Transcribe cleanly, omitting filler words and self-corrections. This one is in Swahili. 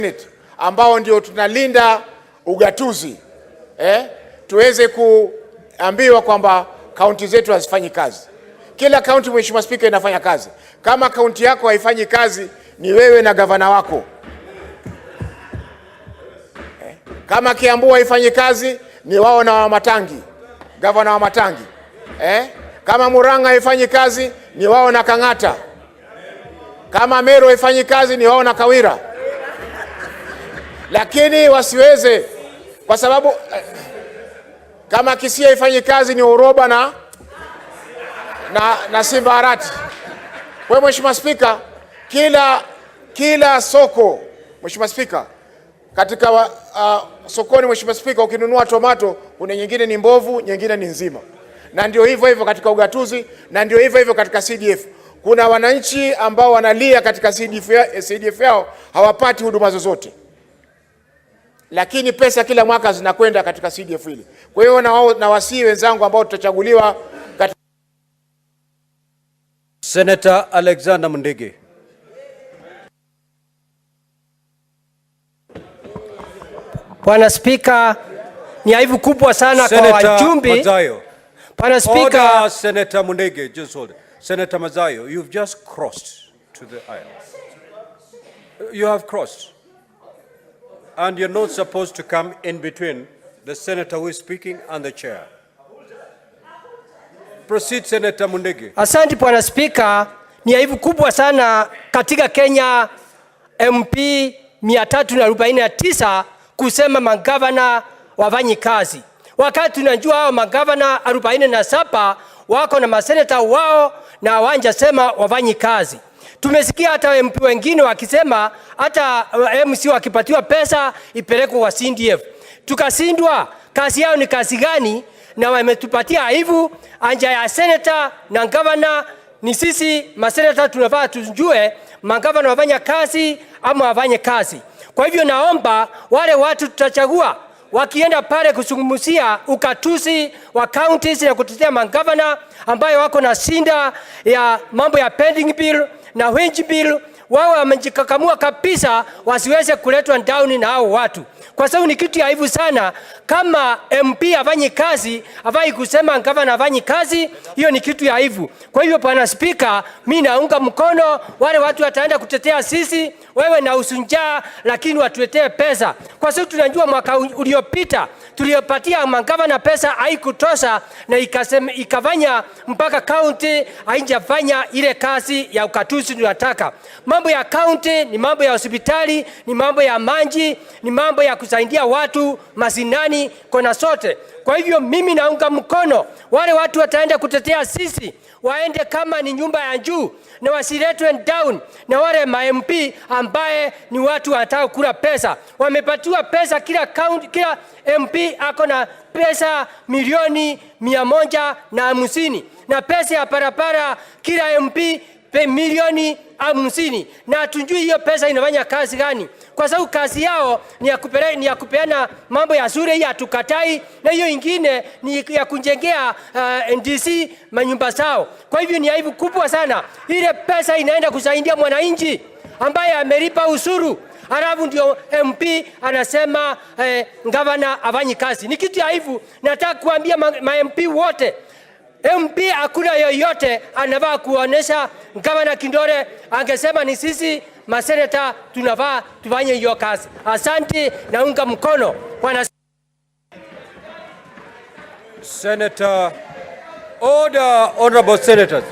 Senate ambao ndio tunalinda ugatuzi, tuweze kuambiwa kwamba kaunti zetu hazifanyi kazi. Kila kaunti, Mheshimiwa Spika, inafanya kazi. Kama kaunti yako haifanyi kazi, ni wewe na gavana wako. Kama Kiambu haifanyi kazi, ni wao na Wamatangi, gavana Wamatangi. Kama Murang'a haifanyi kazi, ni wao na Kang'ata. Kama Meru haifanyi kazi, ni wao na Kawira. Lakini wasiweze kwa sababu kama Kisii haifanyi kazi ni Orwoba na Simba Arati. Kwa hiyo, Mheshimiwa Spika, kila soko, Mheshimiwa Spika, katika sokoni, Mheshimiwa Spika, ukinunua tomato kuna nyingine ni mbovu, nyingine ni nzima, na ndio hivyo hivyo katika ugatuzi, na ndio hivyo hivyo katika CDF. Kuna wananchi ambao wanalia katika CDF, CDF yao hawapati huduma zozote, lakini pesa kila mwaka zinakwenda katika CDF hili. Kwa hiyo nawasihi wenzangu ambao tutachaguliwa katika Senator Alexander Mundigi. Bwana Spika, ni aibu kubwa sana kwa Senator wajumbe. Madzayo. Bwana Spika, Order, Senator Mundigi, just hold it. Senator Madzayo, you've just crossed to the aisle. You have crossed. And you're not supposed to come in between the senator who is speaking and the chair. Proceed, Senator Mundigi. Asante, Bwana Spika, ni aibu kubwa sana katika Kenya MP 349 kusema magavana wafanyi kazi, wakati tunajua hao magavana 47 wako na maseneta wao na hawajasema wafanyi kazi. Tumesikia hata MP wengine wakisema hata MC wakipatiwa pesa ipelekwe kwa CDF. Tukashindwa kazi yao ni kazi gani? Na wametupatia aibu. Anja ya senator na governor ni sisi maseneta tunafaa tujue magavana wafanya kazi ama wafanye kazi. Kwa hivyo naomba wale watu tutachagua wakienda pale kuzungumzia ugatuzi wa counties na kutetea magavana ambayo wako na shida ya mambo ya pending bill na wage bill, wao wamejikakamua kabisa wasiweze kuletwa down na hao watu, kwa sababu ni kitu ya aibu sana kama MP afanyi kazi, afai kusema gavana afanyi kazi, hiyo ni kitu ya aibu. Kwa hivyo, Bwana Spika, mi naunga mkono wale watu wataenda kutetea sisi, wewe na usunjaa, lakini watuletee pesa, kwa sababu tunajua mwaka uliopita tuliopatia magavana pesa haikutosha na ikasema, ikafanya mpaka county haijafanya ile kazi ya ugatuzi tunataka. Mambo ya county ni mambo ya hospitali, ni mambo ya maji, ni mambo ya kusaidia watu mashinani kona sote. Kwa hivyo mimi naunga mkono wale watu wataenda kutetea sisi, waende kama ni nyumba ya juu na wasiletwe down na wale ma MP ambaye ni watu wanataka kula pesa. Wamepatiwa pesa kila county, kila MP ako na pesa milioni 150 na pesa ya barabara kila MP pe milioni 50, na hatujui hiyo pesa inafanya kazi gani, kwa sababu kazi yao ni ya kupeana mambo ya shule, hii hatukatai, na hiyo ingine ni ya kujengea NDC manyumba zao. Kwa hivyo ni aibu kubwa sana, ile pesa inaenda kusaidia mwananchi ambaye amelipa ushuru, halafu ndio MP anasema gavana afanyi kazi. Ni kitu ya aibu. Nataka kuambia ma MP wote, MP hakuna yoyote anafaa kuonesha gavana kidole, angesema ni sisi maseneta tunafaa tufanye hiyo kazi. Asante, naunga mkono, Bwana Senator, order, honorable senators.